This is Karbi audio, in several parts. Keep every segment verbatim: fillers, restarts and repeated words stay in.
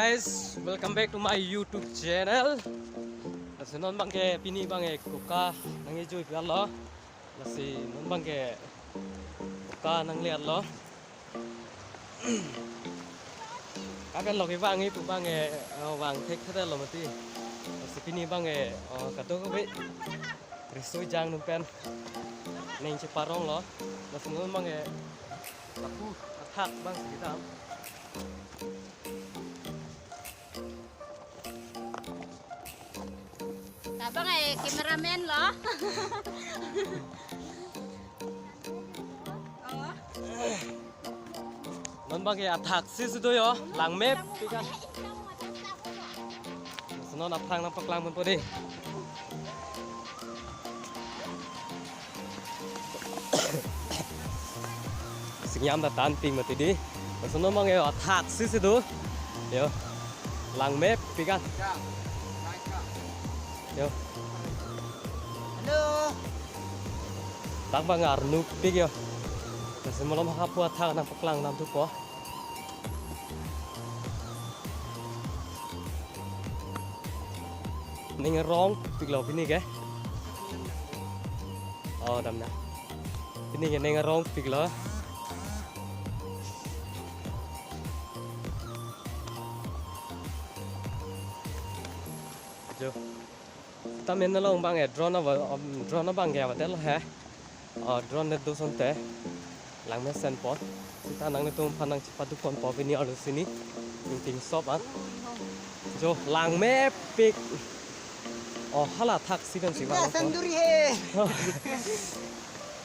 Guys, welcome back to my YouTube channel. Lasi non abangke pini abangke koka nangkejoipi lo. Lasi non abangke koka nangle lo. Kapen lo kevang ipu abangke, eh, vang thekthedetlo mati. Lasi pini abangke, eh, kadokave riso ejang atum pen ning cheparong lo. Lasi non abangke lapu athak abang si kedam. Labang eh cameraman lo. Oh. Non abangke athak si si do yo, langmepik an. Lasi non aphrang nangpaklang ponpo dei. Singjam ta tanpik mati dei. Lasi non abangke athak si si do. Yo. Langmepik an. Yo. Hello. Dak abang arnupik yo. Lasi malom hapu athak nangpaklang dam thupo. Ning arongpik lo pini ke. Oh, damna. Pini ke ning arongpik lo. Jo. Tame nalong abangke drone ava, um, drone abangke avedetlo he. Oh, drone det do asonte langmesenpo. Sita nanglitum aphan nangchepaduk ponpo pini arlo si ne. Ingting sop an. Jo, langmepik. Oh, hala athak si pen si vang. Sanduri he.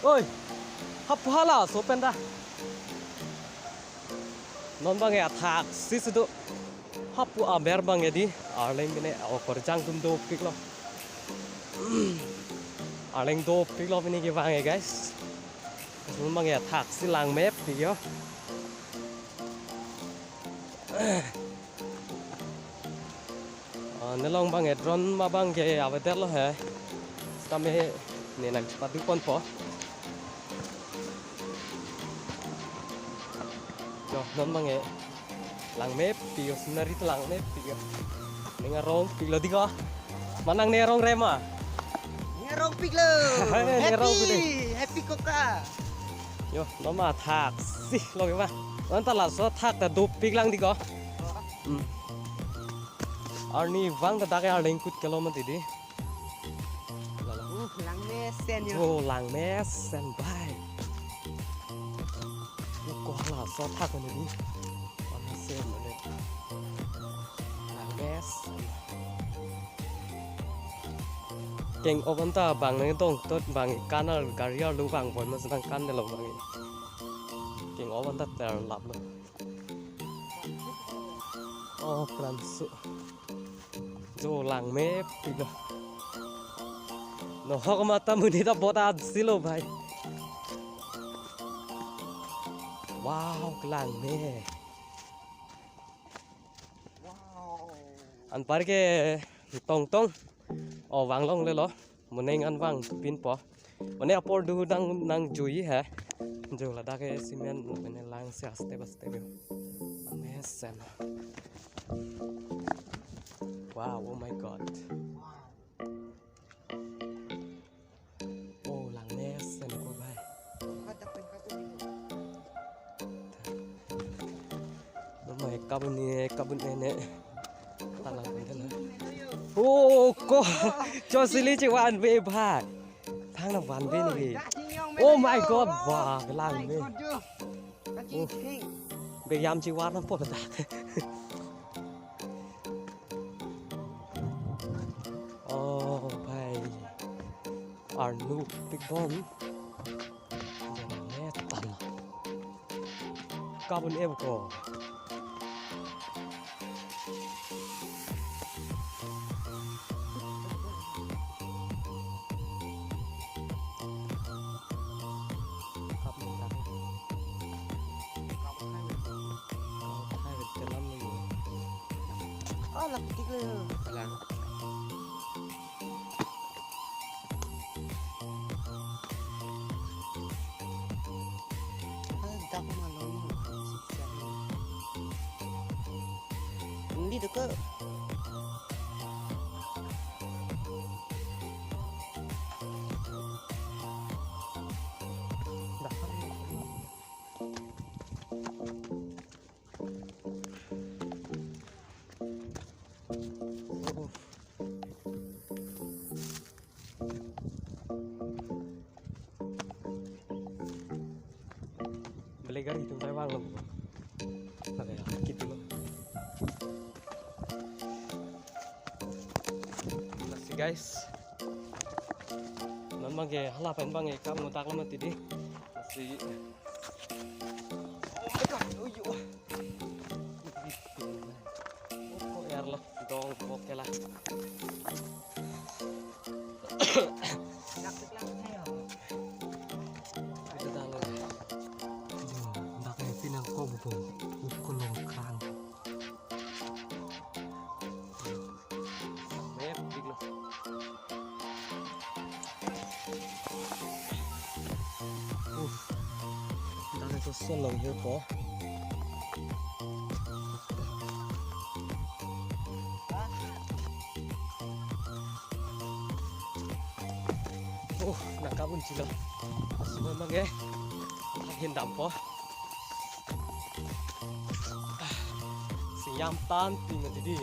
Oi. Hapu halaso pen ta. Non abangke athak si si do. Hapu aber abangke dei, arleng pine, oh, korjang atum dopik lo. Arleng dopik lo pini kevang eh, guys. Non abangke athak si langmepik yo. Ah, nalong abangke drone abangke avedetlo he. Sitame ne nangchepaduk ponpo. Jo, non abangke langmepik yo, scenery ta langmepik yo. Ning arongpik lo dei ko. Manang ning arong rema. Ning arongpik lo. Ning arongpik dei. Happy, happy koka. Yo, non ma athak si lo ke ma. Non ta laso athak ta dopik lang dei ko. Hmm. Arnivang ta dak arleng kut kelo mati dei. Lala. Uh, langmesen yo. Jo, langmesen bai. Uh, ko halaso athak ko ne dei. Langmesen ne. Langmesen. Keng-op anta bang nangdong tot bang kanal gari arlo vangpon mas nangkandetlo bang. Keng-op anta terlap lo. Oh, pransu. Jo, langmepik lo. Nohok mata monit abot ad si lo bai. Wow, langme. Anparke tongtong. Oh, vanglonglelo. Moning an vangpinpo. Mane apor do nang, nangjui he. Jo, ladak ke cement mane lang si aste aste yo. Amazing. Wow, oh my God. Oh, langmesen ko bai. Lo mai kabun ne, kabun ne ne. Tala ko ne. Oh, ko. Cho sili chevan ve bai. Thang nangvan ve ne. Oh my God, wah, langme. Oh. Bek yam chevan nangpo ta. Oh, bai. Arnupik bom. Jana netan. Kabun ev ko. Kabun ev. Kabun ev. Kabun ev. Alang tik le. Alang. Ah, dak malong. Video ko. Beli gari itu saya bang lo. Oke, ya, gitu lo. Lasi guys. Non bang ke hala pen bang ke kam ngutak lo mati di. Lasi. Oh my God, oh yo. Ko er lo, dong, oke lah. Itu dah lo. Yo, dak e pinang ko bubong, uko long krang. Mep, dik lo. Uh, dak e so so long hiu ko. Oh, nangkap un chilo. Semua mang eh. Hin dampo. Siyam tan ting na didi.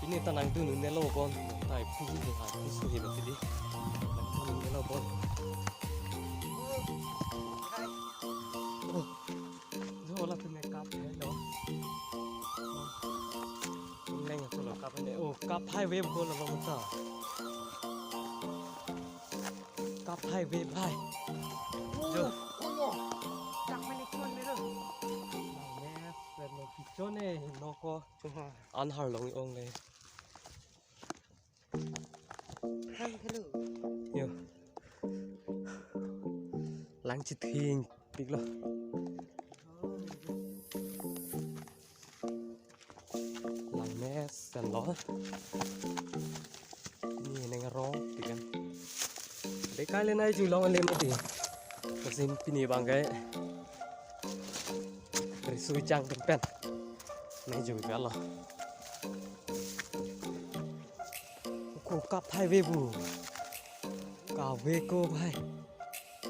Pini ta nangdun un-elo bon. Tai phu phu ha phu phu hi mati di. Nangdun un-elo bon. Oh. Jo la tu me kap hai lo. Leng ko lo kap ne. Oh, kap hai wave ko lo lo ta. Kap hai wave hai. Jo. Kap mane kon le lo. Yes, lo kichon ne no ko. An har long ong le. Hi, hello. Yo. Lang chithing pik lo. Lang mes kan lo. Ni neng rong pik kan. Dei kai le nai ju long le mati. Kasin pini bang kai. Risui chang pen pen. Nai ju ka lo. Ko kap hai ve bu. Ka ve ko bhai.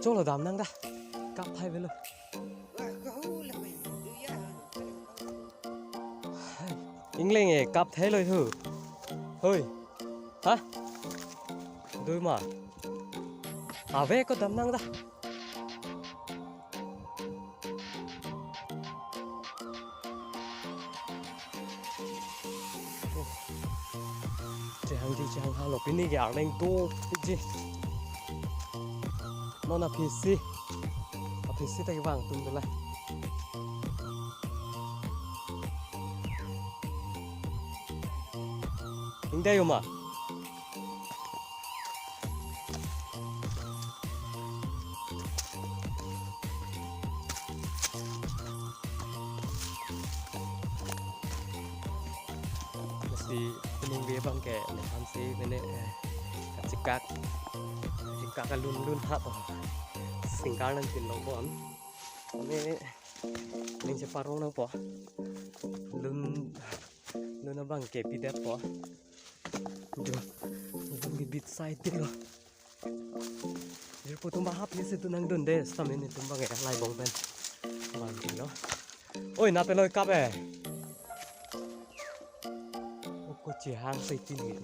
Cholo dam nang da. Kap hai ve lo. Hai. Ingleng e kap thai lo hu. Hoi. Ha? Dui ma. Ave ko dam nang da. Oh. Chehang ji chehang halo pini ke arleng do ji. Non aphisi. Aphisi ta kevang tum dola. Ingdai uma. Lasi kuning be bang ke, ne hamsi mene, eh, kachikak, kachikak alun lun ha po. Singkar nangpin long bon. Ne ning cheparong nang po. Lun, lun abang ke pidet po. Jo, lun bibit side dei lo. Jirpo tum ba hap ni si tu nangdun dei, stam ini tum bang ya, lai bong pen. Bang dei lo. Oi, na peloi kap e. Ko chehang si tin ni.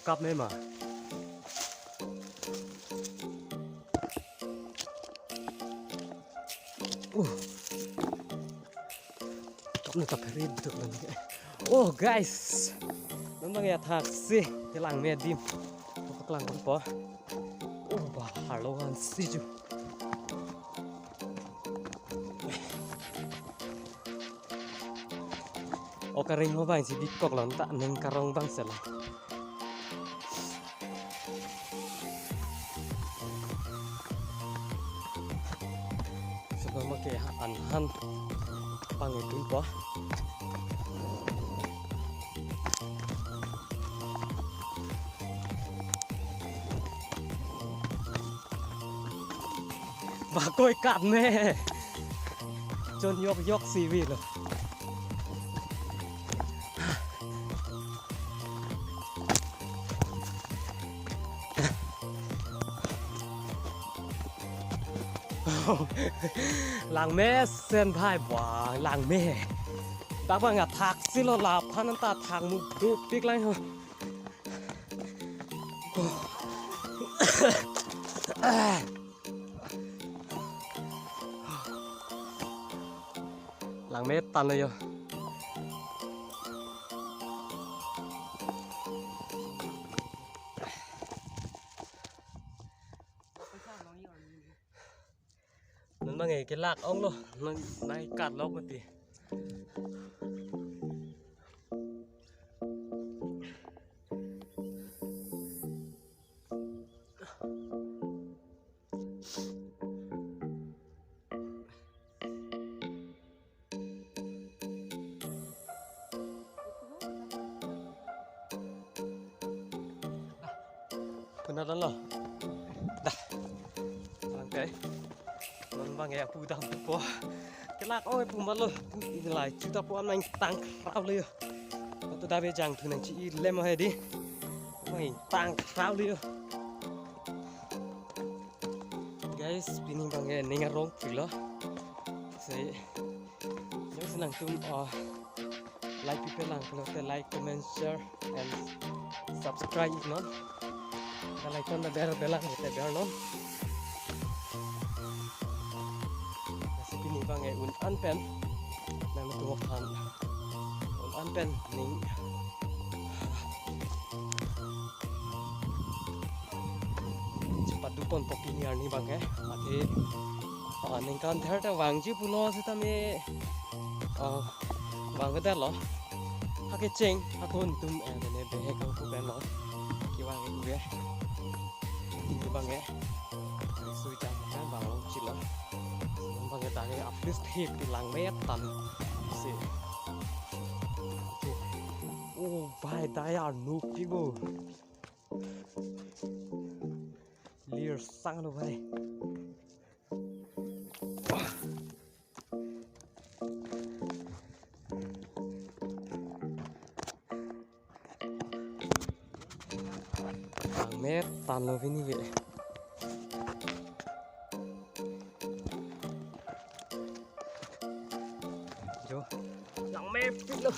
Kap me ma. Uh. Kap nu ta pherit duk lagi. Oh, guys. Memang ya thaksi, kelang me adim. Paklang po. Oh, ba harlo an si ju. O karing ho bang si bikok lon ta neng karong bang sela. Sebab make an han pang itu po. Bakoi kat me. Chon yok yok si avelo. Langmesen bhai, ba langme. Dak bang athak si lo, la aphan ta thak muk dopik lang ho. Langme tanglo yo. Non bang ke kelak onglo, non nai kat lok mati. Puna dan lo. Dah. Oke. Non bang ke apu dam po. Kelak oi pu malo. Pu ini lai chuta po amnang tang krau le yo. Atu dabe jangthu nangchi-i lem hai di. Mai tang krau le yo. Guys, pini bang ke ning arong pulo. Sai, jongsi nangtum, uh, like pipe lang pulote like, comment, share, and subscribe non. Bell icon ta ber belang te ber non. Lasi pini bang ke un-an pen nangtum aphan un-an pen ning chepadukponpo pini arni bang ke. Athe, ah, ningkan ther ta vangji pulo sitame, ah, vangvedetlo. Hake cheng, hako nangtum, eh, ne behek hako pen lo. Kevang ke uve. Pini bang ke. Sui jang jang vang long chilo. Bang ke dak ke at least hip langme tanglo. Si. Oh, bhai, dak arnuk pipo. Lir sang lo, bhai. Langme tanglo pini ke. Jo. Langme pitlo.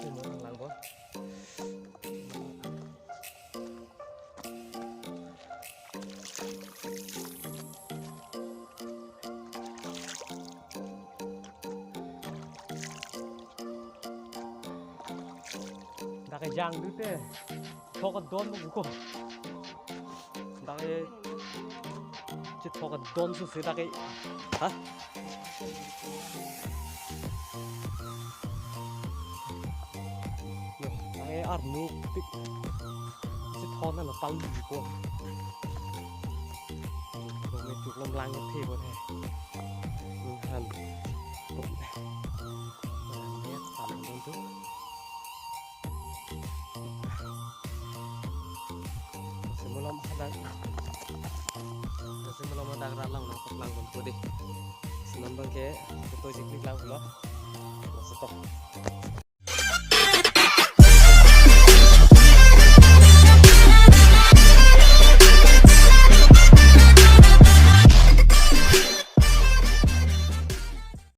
Langme mo lang bo. Dak ke jangthu te. Thok don mo ko. Dak ke chethok don su se dak ke. Ha? Yo, dak ke arnuk tik. Chethok na lo pal ko. Lo me chuk lom lang the bo the. Han. Lo me tam don tu. Lasi malom hadak. Lasi malom hadak ra lang nangkok lang pon ko dei. Si non bang ke photo jiklik lang pulo. Lasi tok